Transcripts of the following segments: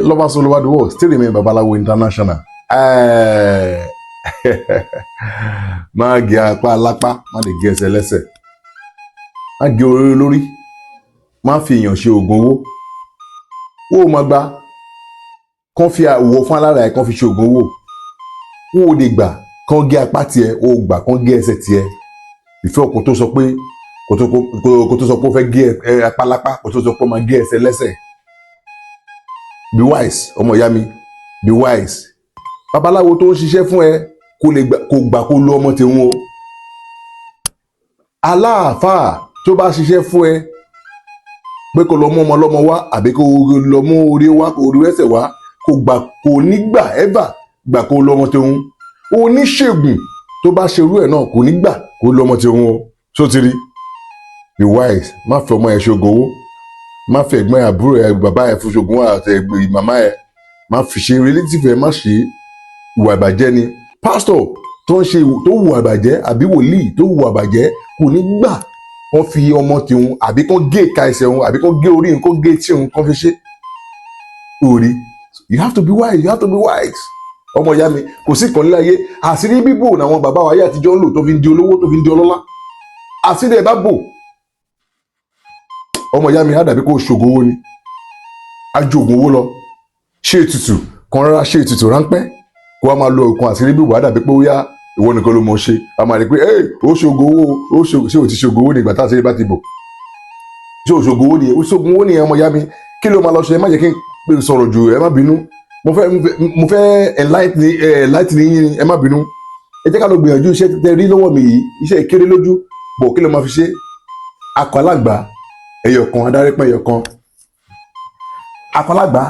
Lovers all over the world still remain Babalawo International. Má gé apá alápá, má lè gé ẹsẹ̀ lẹ́sẹ̀, má gé orí olórí, má fi èèyàn ṣe oògùn owó. Ó máa gba kán fi àwọ̀ fún alára ẹ̀ kán fi ṣe oògùn owó. Ó lè gbà kán gé apá tiẹ̀, ó gbà kán gé ẹsẹ̀ tiẹ̀. Ìfẹ́ kò tó sọ pé kò tó sọ pé ó fẹ́ gé apá lápá, kò tó sọ pé ó máa gé ẹsẹ̀ lẹ́sẹ̀. Be wise, ọmọ ìyá mi, be wise. Babaláwo tó ń ṣiṣẹ́ fún ẹ kò lè gbà, kò gbà kó lo ọmọ tòun o. Aláàfáà tó bá ṣiṣẹ́ fún ẹ pé kó lọ mú ọmọ ọlọ́mọ wá àbí kó lọ mú orí wá, kó orí ẹsẹ̀ wá, kò gbà, kò ní gbà ever gbà kó lo ọmọ tòun. Oníṣègùn tó bá ṣerú ẹ̀ náà kò ní gbà kó lo ọmọ tòun o. Tó ti rí, be wise. Má fi ọmọ ẹ ṣoògùn owó, má fi ẹ̀gbọ́n ẹ, àbúrò ẹ, bàbá ẹ fún ṣoògùn àti ẹ̀gbọ́n màmá ẹ, má fi ṣe relative ẹ, má ṣe. Ìwà ìbàjẹ́ ni. Pásítọ̀ tó ń ṣe, tó hùwà ìbàjẹ́, àbí wòlíì tó hùwà ìbàjẹ́, kò ní gbà kán fi ọmọ tòun àbí kán gé ìka ẹsẹ̀ òun àbí kán gé orí òun, kán gé etí òun, kán fi ṣe orí. You have to be wise, you have to be wise, ọmọ ìyá mi. Kò sí ìkànnì láyé. Àṣírí bíbò làwọn bàbá wa ayé àtijọ́ ń lò tó fi ń di olówó, tó fi ń di ọlọ́lá. Àṣírí ẹ̀ bá bò, ọmọ ìyá mi, á dàbí kó o ṣògo owó ni, á ju ògùn owó lọ. Ṣé ètùtù kan rárá, ṣe ètùtù ráńpẹ́, kó wá máa lo nǹkan àṣírí bíbò, á dàbí pé ó yá, ìwọ nìkan ló mọ̀ ṣe. A máa rí pé ẹ ó ṣògo owó, ó ṣògo. Ṣé o ti ṣògo owó nígbà tá àṣírí bá ti bò? Ṣé o ṣògo owó nìyẹn? O ṣògo owó nìyẹn. Ọmọ ìyá mi, kí ló máa lọ ṣe? Ẹ má jẹ́ kí n sọ̀rọ̀ jù, ẹ má bínú. Mo fẹ́ enlighten yín ni, ẹ má bínú. Ẹ jẹ́ ká lọ gbìyànjú iṣẹ́ tẹ́ rí lọ́wọ́ mi yìí. Iṣẹ́ kéré lójú bọ̀. Kí ló máa fi ṣe? Akọ alágbà ẹyọ kan, adarí pọ́n ẹyọ kan, akọ alágbà,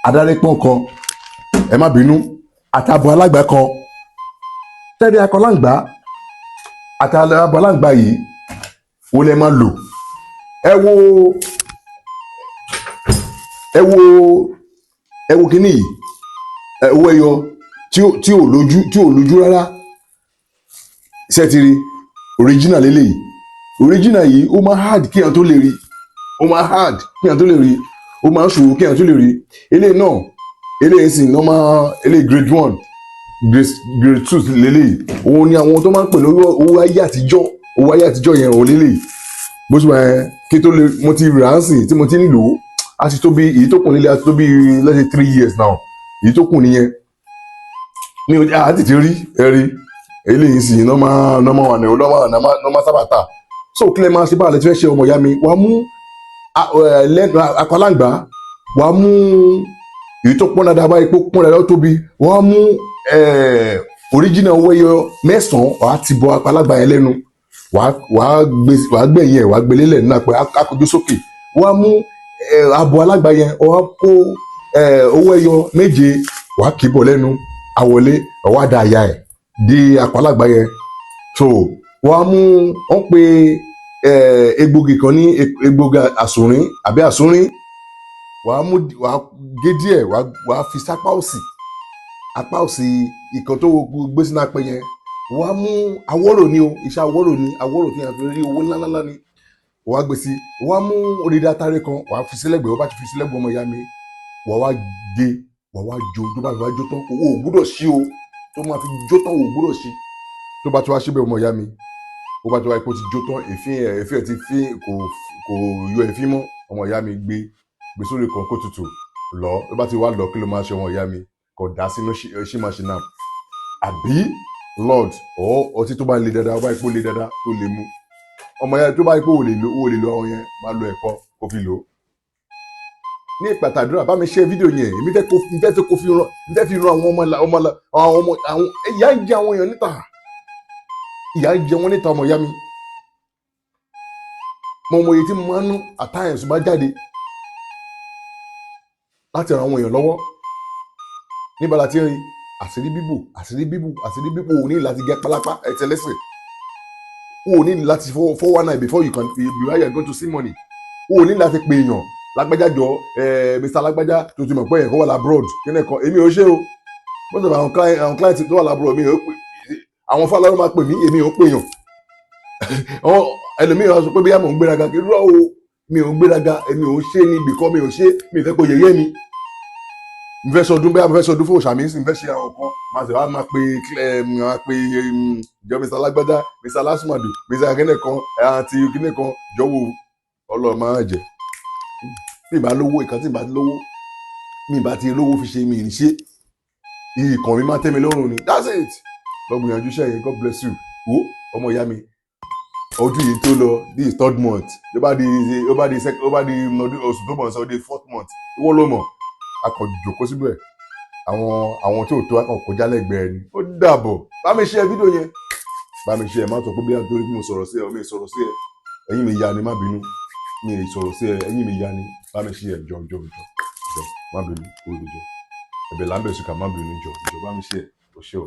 adarí pọ́n kan, ẹ má bínú, àtàbọ̀ alágbà kan. Tẹ́lẹ̀ akọ alágbà àtàbọ̀ alágbà yìí wo lẹ máa lò? Ẹ wo, ẹ wo, ẹ wo kíní yìí. Ẹ wo ẹyọ tí ò lójú, tí ò lójú rárá. Ṣé ti rí original lélẹ́yìí? Original yìí, ó máa hard kéèyàn tó lè rí, ó máa hard kéèyàn tó lè rí, ó máa ń ṣòro kéèyàn tó lè rí. Eléyìí náà, eléyìí sì normal, eléyìí grade one, grade two lélẹ́yìí. Òun ni àwọn tó máa ń pè ní owó ayé àtijọ́. Owó ayé àtijọ́ yẹn, òun lélẹ́yìí. Bó ṣe wà yẹn, kí tó lè mo ti rà á sìn tí mo ti ń lò ó, á ti tó bí èyí tó kù nílé, á ti tó bí, let's say, 3 years now. Èyí tó kù nìyẹn ní o àá tètè rí. Ẹ rí eléyìí sì, normal, normal wà ní normal, normal, normal sábà tà. So kí lẹ máa ṣe? Báà lè ti fẹ́ ṣe, ọmọ ìyá mi? Wàá mú lẹ́nu akọláǹgbá, wàá mú èyí tó pọ́n dáadáa báyìí, pé ó pọ́n dáadáa, ó tóbi. Wàá mú original owó ẹyọ 9, wàá ti bọ akọláǹgbá yẹn lẹ́nu, wàá gbẹ̀yìn ẹ̀, wàá gbé lélẹ̀ nínú àpẹ akọjú sókè. Wàá mú abo alágbá yẹn, wàá kó owó ẹyọ 7, wàá kì í bọ̀ lẹ́nu àwọlé, wàá da àyà ẹ̀ di akọláǹgbá yẹn. So wàá mú wọ́n pe egbògi kan ní egbògi àsùnrín àbí àsúnrín. Wàá mú, wàá gé díẹ̀, wàá fi sápá òsì, apá òsì ìkan tó gbé sínú apẹ yẹn. Wàá mú awọ́rò ní o, iṣẹ́ awọ́rò ní, awọ́rò tí a fi rí owó ńláńlá ní, wàá gbé sí. Wàá mú odidi atare kan, wàá fi sílẹ̀gbẹ̀ẹ́. Wọ́n bá ti fi sílẹ̀gbẹ̀ẹ́, ọmọ ìyá mi, wàá wá gé, wàá wá jó. Tó bá fi wá jó tán, owó ò gbúdọ̀ sí o. Tó máa fi jó tán, ò gbúdọ̀ sí. Tó bá ti wá síbẹ̀, ọmọ ìyá mi, ó bá ti wá ipò ti jó tán, èéfín ẹ̀ ti fín, kò yọ èéfín mọ́. Ọmọ ìyá mi, gbé gbé sórí kan kó tutù lọ. Tó bá ti wá lọ, kí ló máa ṣe, ọmọ ìyá mi? Kò dá sínú ṣímaṣínà àbí lord ọ ọtí tó bá le dáadáa, ó bá ipò le dáadáa tó lè mú, ọmọ ìyá. Tó bá ipò ò lè lo àwọn yẹn, máa lo ẹ̀kọ́ kó fi lò ó ní ìpàtàdúrà. Bá mi ṣe fídíò yẹn. Èmi fẹ́ kó fi ràn, fẹ́ fi ràn àwọn ọmọ ọmọ àwọn ọmọ àwọn. Ìyà ń jẹ àwọn èèyàn níta, ìyà ń jẹ wọn níta. Ọmọ ìyá mi, mo mọ iye tí mo máa ń ná at times bá jáde láti ran àwọn èèyàn lọ́wọ́. Níbo la ti ń rí àṣírí bíbò? Àṣírí bíbò, àṣírí bíbò, ò ní láti gẹ pálápá ẹtẹlẹsẹ, o ní láti 419 before you can, before you are going to see money. O ní láti pè èèyàn, lágbájá jọ ẹ, Mr lágbájá, tó ti mọ̀ pé ẹ̀kọ́ wà l'abroad kí ni kan. Èmi ò ṣe o. Most of àwọn client tó wà l'abroad, mi ò pè. Àwọn fáwọn máa pè mí, èmi ò pè yàn. Àwọn ẹlòmíràn sọ pé bí mò ń gbéraga. Kí ló o? Mi ò ń gbéraga, èmi ò ń ṣe ni bìkọ́ mi ò ṣe, mi ò fẹ́ kó yẹ̀yẹ́ mi. Mo fẹ́ sọdún bẹ́ẹ̀, mo fẹ́ sọdún fún òòṣà mi, mo fẹ́ ṣe àwọn kan, máa sì wá máa pe máa pe jọ Mr. Lágbájá, Mr. Lásùmàdù, Mr. Akínní kan àti kíní kan, jọ̀wọ́. Ọlọ́run máa jẹ bí ìbá lówó ìkan, tí ìbá lówó, mi ìbá ti lówó fi ṣe, mi ì ní ṣe. Ìkàn mi máa tẹ́ mi lọ́rùn ni. That's it. Lọ gbìyànjú iṣẹ́ yẹn. God bless you. Wo ọmọ ìyá mi, ọdún yìí tó lọ, this is third month. Ó bá di ó bá di ọdún, oṣù tó bọ̀ sọ di fourth month. Ìwọ ló mọ̀. A kàn jòkó síbẹ̀, àwọn tí ò tó a kàn kọjá lẹ́gbẹ̀ẹ́ ni. Ó dàbọ̀. Bá mi share fídíò yẹn, bá mi share. Má sọ pé bí a torí pé mo sọ̀rọ̀ sí ẹ, mi sọ̀rọ̀ sí ẹ, ẹ̀yin mi ya ni. Má bínú, mi ì sọ̀rọ̀ sí ẹ, ẹ̀yin mi ya ni. Bá mi share. Jọ, jọ, jọ, jọ, má bínú, kó o jọ. Ẹ̀bẹ̀ là ń bẹ̀ sùkà. Má bínú, jọ, jọ, bá mi share. O ṣé o.